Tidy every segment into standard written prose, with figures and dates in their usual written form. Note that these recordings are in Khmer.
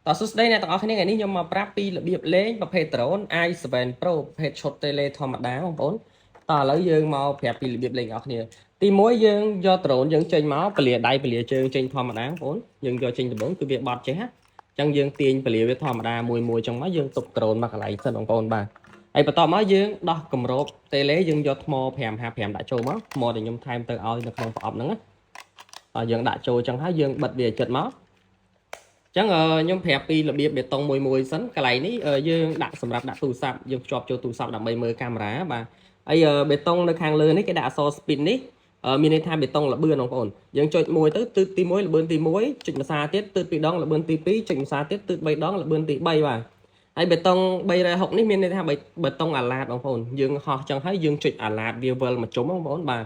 តោះសួស្តីអ្នកទាំងអស់គ្នាថ្ងៃនេះខ្ញុំមកប្រាប់ពីរបៀបលេងប្រភេទ drone i7 Pro ប្រភេទឈុត tele ធម្មតាបងប្អូនតោះឥឡូវយើងមកប្រាប់ពីរបៀបលេងអ្នកគ្នាទីមួយយើងយក drone យើងចេញមកពលាដៃពលាជើងចេញធម្មតាបងប្អូនយើងយកចេញដំបូងគឺវាបត់ចេះណាអញ្ចឹងយើងទាញពលាវាធម្មតាមួយមួយអញ្ចឹងមកយើងទុក drone មកកន្លែងសិនបងប្អូនបាទហើយបន្ទាប់មកយើងដោះគម្រប tele យើងយកថ្ម555ដាក់ចូលមកថ្មដែលខ្ញុំថែមទៅឲ្យនៅក្នុងប្រអប់ហ្នឹងណាតោះយើងដាក់ចូលអញ្ចឹងហើយយើងបិទវាឲ្យជិតមក ចឹងខ្ញុំប្រាប់ពីរបៀបបេតុងមួយមួយសិនកន្លែងនេះយើងដាក់សម្រាប់ដាក់ទូរស័ព្ទយើងភ្ជាប់ចូលទូរស័ព្ទដើម្បីមើលកាមេរ៉ាបាទហើយបេតុងនៅខាងលើនេះគេដាក់អក្សរ speed នេះមានន័យថាបេតុងល្បឿនបងប្អូនយើងចុចមួយទៅទឺតទី1ល្បឿនទី1ចុចម្សាទៀតទឺត2ដងល្បឿនទី2ចុចម្សាទៀតទឺត3ដងល្បឿនទី3បាទហើយបេតុង360នេះមានន័យថាបេតុងអាឡាតបងប្អូនយើងហោះចឹងហើយយើងចុចអាឡាតវាវិលមកជុំបងប្អូនបាទ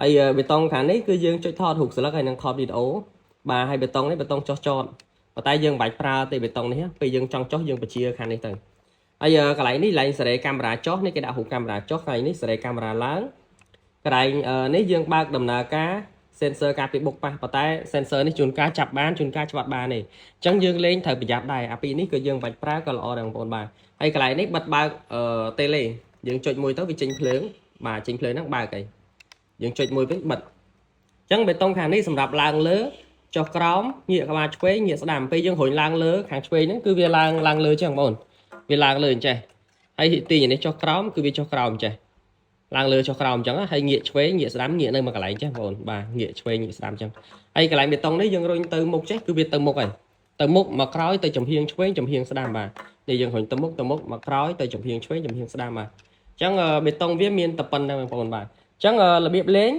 ហើយបេតុងខាងនេះគឺយើងចុចថតរូបស្លឹកហើយនឹងថតវីដេអូបាទហើយបេតុងនេះបេតុងចុះចតប៉ុន្តែយើងមិនបាច់ប្រើទេបេតុងនេះពេលយើងចង់ចុះយើងបញ្ជាខាងនេះទៅហើយកន្លែងនេះកន្លែងសេរីកាមេរ៉ាចុះនេះគេដាក់រូបកាមេរ៉ាចុះកន្លែងនេះសេរីកាមេរ៉ាឡើងកន្លែងនេះយើងបើកដំណើរការ sensor ការពីបុកប៉ះប៉ុន្តែ sensor នេះជួនកាលចាប់បានជួនកាលច្បាត់បានទេអញ្ចឹងយើងលេងត្រូវប្រយ័ត្នដែរអាពីរនេះក៏យើងមិនបាច់ប្រើក៏ល្អដែរបងប្អូនបាទហើយកន្លែងនេះបិទបើក tele យើងចុចមួយទៅវាចេញភ្លើងបាទចេញភ្លើងហ្នឹងបើកអីយើងចុចមួយវិញបិទអញ្ចឹងបេតុងខាងនេះសម្រាប់ឡើងលើចុះក្រោមងាកក្បាលឆ្វេងងាកស្ដាំពេលយើងរុញឡើងលើខាងឆ្វេងហ្នឹងគឺវាឡើងឡើងលើចឹងបងប្អូនវាឡើងលើអញ្ចេះហើយទាញនេះចុះក្រោមគឺវាចុះក្រោមអញ្ចេះឡើងលើចុះក្រោមអញ្ចឹងហើយងាកឆ្វេងងាកស្ដាំងាកនៅមួយកន្លែងចេះបងប្អូនបាទងាកឆ្វេងងាកស្ដាំអញ្ចឹងហើយកន្លែងបេតុងនេះយើងរុញទៅមុខចេះគឺវាទៅមុខហើយទៅមុខមកក្រោយទៅចំហៀងឆ្វេងចំហៀងស្ដាំបាទនេះយើងរុញទៅមុខទៅមុខមកក្រោយទៅចំហៀងឆ្វេងចំហៀងស្ដាំបាទអញ្ចឹងបេតុងវាមានតែប៉ុណ្្នឹងបងប្អូនបាទអញ្ចឹងរបៀបលេង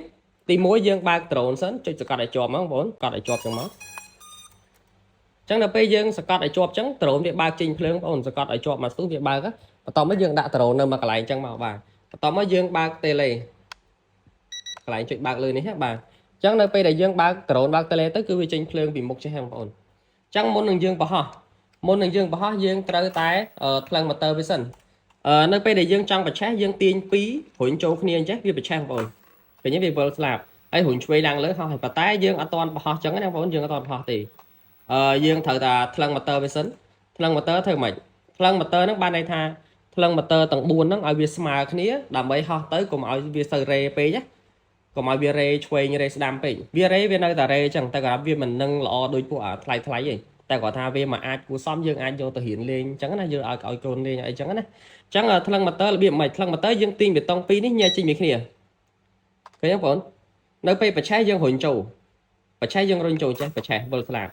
ទី1យើងបើក drone សិនចុចសង្កត់ឲ្យជាប់មកបងប្អូនកត់ឲ្យជាប់ចឹងមកចឹងដល់ពេលយើងសង្កត់ឲ្យជាប់ចឹង drone វាបើកចេញភ្លើងបងប្អូនសង្កត់ឲ្យជាប់មកស្ទុះវាបើកបន្ទាប់មកយើងដាក់ drone នៅមួយកន្លែងចឹងមកបាទបន្ទាប់មកយើងបើក tele កន្លែងចុចបើកលើនេះណាបាទអញ្ចឹងនៅពេលដែលយើងបើក drone បើក tele ទៅគឺវាចេញភ្លើងពីមុខចេះហ្នឹងបងប្អូនអញ្ចឹងមុននឹងយើងបង្ហោះមុននឹងយើងបង្ហោះយើងត្រូវតែថ្លឹងម៉ូទ័រវាសិននៅពេលដែលយើងចង់បញ្ឆេះយើងទាញពីររុញចូលគ្នាអញ្ចឹងវាបញ្ឆេះបងប្អូនឃើញទេវាវិលស្លាប់ហើយរុញឆ្វេងឡើងលើហោះហើយប៉ុន្តែយើងអត់ទាន់បង្ហោះចឹងណាបងប្អូនយើងអត់ទាន់បង្ហោះទេយើងត្រូវតែថ្លឹងម៉ូទ័រវាសិនថ្លឹងម៉ូទ័រធ្វើម៉េចថ្លឹងម៉ូទ័រហ្នឹងបានន័យថាថ្លឹងម៉ូទ័រទាំង4ហ្នឹងឲ្យវាស្មើគ្នាដើម្បីហោះទៅកុំឲ្យវាសូវរេពេកណាកុំឲ្យវារេឆ្វេងរេស្ដាំពេកវារេវានៅតែរេចឹងតែគាត់វាមិននឹងល្អដូចពួកអាថ្លៃថ្លៃទេតែគាត់ថាវាមកអាចគួសមយើងអាចយកទៅរៀនលេងចឹងណាយើងឲ្យឲ្យកូនលេងអីចឹងណាចឹងថ្លឹងម៉ូទ័ររបៀបម៉េចថ្លឹងម៉ូទ័រយើងទាញបេតុងពីរនេះញែកចេញពីគ្នាឃើញទេបងប្អូននៅពេលបច្ឆេះយើងរុញចូលបច្ឆេះយើងរុញចូលចេះបច្ឆេះវិលស្លាប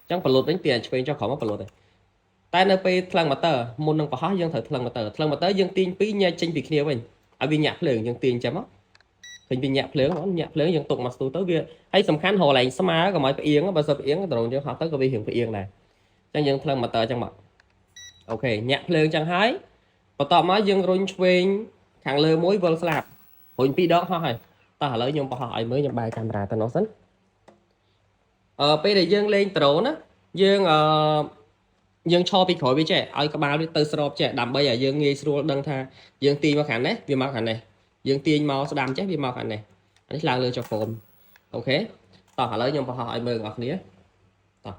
ចឹងបលុតវិញទាញឆ្វេងចុះក្រោមមកបលុតទេតែនៅពេលថ្លឹងម៉ូទ័រមុននឹងបង្ហោះយើងត្រូវថ្លឹងម៉ូទ័រថ្លឹងម៉ូទ័រយើងទាញពីរញែកចេញពីគ្នាវិញឲ្យវាញាក់ភ្លើងយើងទាញចឹងមកឃើញវាញាក់ភ្លើងបងញាក់ភ្លើងយើងទុកមកស្ទូទៅវាហើយសំខាន់រកឡើងស្មើកុំឲ្យផ្អៀងបើសិនផ្អៀងដ្រូនយើងហោះទៅក៏វារៀងផ្អៀងដែរអញ្ចឹងយើងថ្លឹងម៉ូទ័រចឹងមក OK ញាក់ភ្លើងចឹងហើយបន្ទាប់មកយើងរុញឆ្វេងខាងលើមួយវិលស្លាប់រុញពីរដងហោះហើយតោះឥឡូវខ្ញុំបង្ហោះឲ្យមើលខ្ញុំបែរកាមេរ៉ាទៅនោះសិនពេលដែលយើងលេងដ្រូនណាយើងយើងឈរពីក្រោយវាចេះឲ្យក្បាលវាទៅស្របចេះដើម្បីឲ្យយើងងាយស្រួលដឹងថាយើងទាញមកខាងនេះវាមកខាងនេះយើងទាញមកស្ដាំចេះវាមកខាងនេះអានេះឡើងលើចុះក្រោម OK តោះឥឡូវខ្ញុំបង្ហោះឲ្យមើលបងប្អូនគ្នាតោះ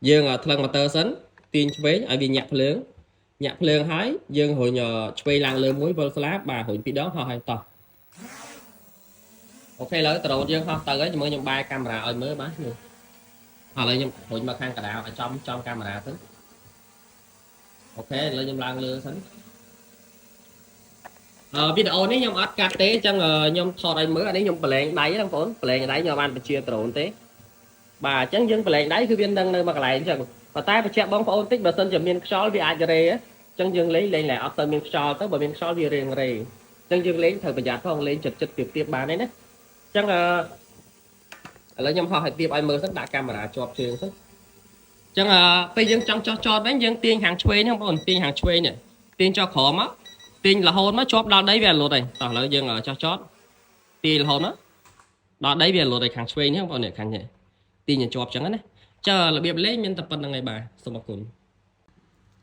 យើងថ្លឹងម៉ូទ័រសិនទាញឆ្វេងឲ្យវាញាក់ភ្លើងញាក់ភ្លើងហើយយើងរុញឆ្វេងឡើងលើមួយវិលស្លាបបាទរុញពីរដងហោះហើយតោះ OK ឥឡូវដ្រូនយើងហោះទៅហើយមើលខ្ញុំបែរកាមេរ៉ាឲ្យមើលបាទនេះឥឡូវខ្ញុំរុញមកខាងកណ្ដាលឲ្យចំចំកាមេរ៉ាសិន OK ឥឡូវខ្ញុំឡើងលើសិនវីដេអូនេះខ្ញុំអត់កាត់ទេអញ្ចឹងខ្ញុំថតឲ្យមើលអានេះខ្ញុំប្រឡែងដៃហ្នឹងបងប្អូនប្រឡែងដៃខ្ញុំបានបញ្ជាដ្រូនទេបាទអញ្ចឹងយើងប្រឡែងដៃគឺវានឹងនៅមួយកន្លែងអញ្ចឹងប៉ុន្តែបញ្ជាក់បងប្អូនតិចបើសិនជាមានខ្យល់វាអាចរេអញ្ចឹងយើងលេងលេងឡើងអត់ទៅមានខ្យល់ទៅបើមានខ្យល់វារៀងរេអញ្ចឹងយើងលេងត្រូវប្រយ័ត្នផងលេងចិត្តចិត្តទៀបទៀបបានទេណាអញ្ចឹងអឺឥឡូវខ្ញុំហោះឲ្យទៀបឲ្យមើលសិនដាក់កាមេរ៉ាជាប់ជើងសិនអញ្ចឹងពេលយើងចង់ចោះចតវិញយើងទាញខាងឆ្វេងហ្នឹងបងប្អូនទាញខាងឆ្វេងនេះទាញចុះក្រោមមកទាញរហូតមកជាប់ដល់ដីវាលុតហើយតោះឥឡូវយើងចោះចតទាញរហូតមកដល់ដីវាលុតហើយខាងឆ្វេងនេះបងប្អូននេះខាងនេះទាញឲ្យជាប់អញ្ចឹងណាចើរបៀបលេងមានតែប៉ុណ្្នឹងឯងបាទសូមអរគុណ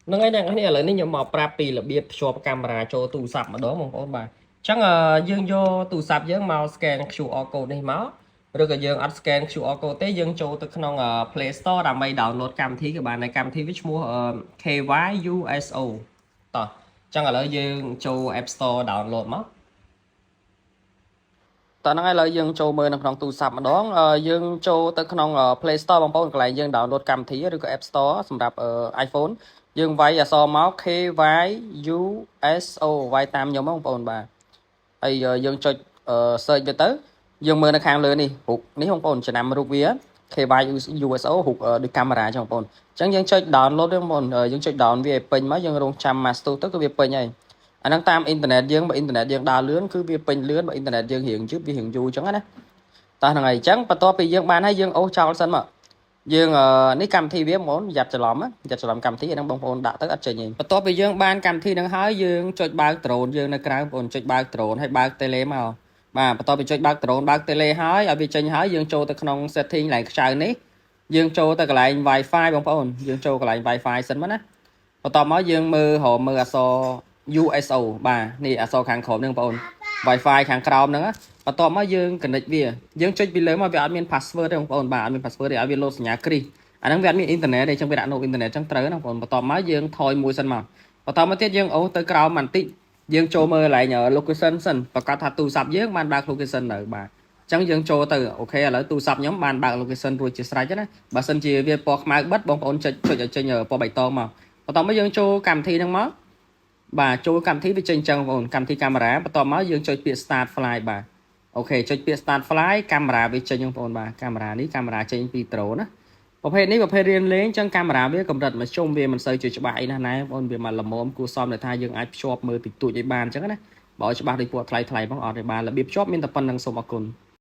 ហ្នឹងហើយអ្នកនរឥឡូវនេះខ្ញុំមកប្រាប់ពីរបៀបភ្ជាប់កាមេរ៉ាចូលទូរស័ព្ទម្ដងបងប្អូនបាទអញ្ចឹងយើងយកទូរស័ព្ទយើងមក scan QR code នេះមក ឬក៏យើងអត់ scan QR code ទេយើងចូលទៅក្នុង Play Store ដើម្បី download កម្មវិធីក៏បានដែរកម្មវិធីវាឈ្មោះ KYUSO តោះអញ្ចឹងឥឡូវយើងចូល App Store download មកតោះហ្នឹងហើយឥឡូវយើងចូលមើលនៅក្នុងទូរស័ព្ទម្ដងយើងចូលទៅក្នុង Play Store បងប្អូនកន្លែងយើង download កម្មវិធីឬក៏ App Store សម្រាប់ iPhone យើងវាយអក្សរមក KYUSO វាយតាមខ្ញុំបងប្អូនបាទហើយយើងចុច search វាទៅយើងមើលនៅខាងលើនេះរូបនេះបងប្អូនចំណាំរូបវា KYUSO រូបដូចកាមេរ៉ាចឹងបងប្អូនអញ្ចឹងយើងចុច download ទេបងប្អូនយើងចុច down វាឲ្យពេញមកយើងរងចាំ master ទៅគឺវាពេញហើយអាហ្នឹងតាមអ៊ីនធឺណិតយើងបើអ៊ីនធឺណិតយើងដើរលឿនគឺវាពេញលឿនបើអ៊ីនធឺណិតយើងរៀងយឺតវារៀងយូរអញ្ចឹងណាតោះហ្នឹងហើយអញ្ចឹងបន្ទាប់ពីយើងបានហើយយើងអូសចោលសិនមកយើងនេះកម្មវិធីវាបងប្អូនយ៉ាត់ច្រឡំយ៉ាត់ច្រឡំកម្មវិធីហ្នឹងបងប្អូនដាក់ទៅអត់ចេញទេបន្ទាប់ពីយើងបានកម្មវិធីហ្នឹងហើយយើងចុចបើកដ្រូនយើងនៅក្រៅបងប្អូនចុចបើកដ្រូនហើយបើក tele មកបាទបន្ទាប់ពីចុចបើកដ្រូនបើក tele ហើយឲ្យវាចេញហើយយើងចូលទៅក្នុង setting កន្លែងខ្ចៅនេះយើងចូលទៅកន្លែង Wi-Fi បងប្អូនយើងចូលកន្លែង Wi-Fi សិនមកណាបន្ទាប់មកយើងមើលរមើលអក្សរ USO បាទនេះអក្សរខាងក្រោមហ្នឹងបងប្អូន Wi-Fi ខាងក្រោមហ្នឹងបន្ទាប់មកយើង connect វាយើងចុចពីលើមកវាអត់មាន password ទេបងប្អូនបាទអត់មាន password ទេឲ្យវាលោតសញ្ញាគ្រីសអាហ្នឹងវាអត់មានអ៊ីនធឺណិតទេអញ្ចឹងវាដាក់ no internet អញ្ចឹងត្រូវណាបងប្អូនបន្ទាប់មកយើងថយមួយសិនមកបន្ទាប់មកទៀតយើងអូសទៅក្រោមបន្តិចយើងចូលមើលកន្លែង location សិនប្រកាសថាទូរស័ព្ទយើងបានបើក location នៅបាទអញ្ចឹងយើងចូលទៅOK ឥឡូវទូរស័ព្ទខ្ញុំបានបើក location រួចជាស្រេចណាបើសិនជាវាពណ៌ខ្មៅបិទបងប្អូនចុចចុចឲ្យចេញពណ៌បៃតងមកបន្ទាប់មកយើងចូលកម្មវិធីហ្នឹងមកបាទចូលកម្មវិធីវាចេញអញ្ចឹងបងប្អូនកម្មវិធីកាមេរ៉ាបន្ទាប់មកយើងចុចពាក្យ start fly បាទ OK ចុចពាក្យ start fly កាមេរ៉ាវាចេញបងប្អូនបាទកាមេរ៉ានេះកាមេរ៉ាចេញពី drone ណាប្រភេទនេះប្រភេទរៀនលេងចឹងកាមេរ៉ាវាកម្រិតមធ្យមវាមិនសូវជាច្បាស់អីណាស់ណែបងប្អូនវាមកល្មមគួរសមដែលថាយើងអាចភ្ជាប់មើលតិចតួចឲ្យបានអញ្ចឹងណាបើឲ្យច្បាស់ដូចពួកថ្លៃថ្លៃផងអត់ទេបាទរបៀបភ្ជាប់មានតែប៉ុណ្្នឹងសូមអរគុណ។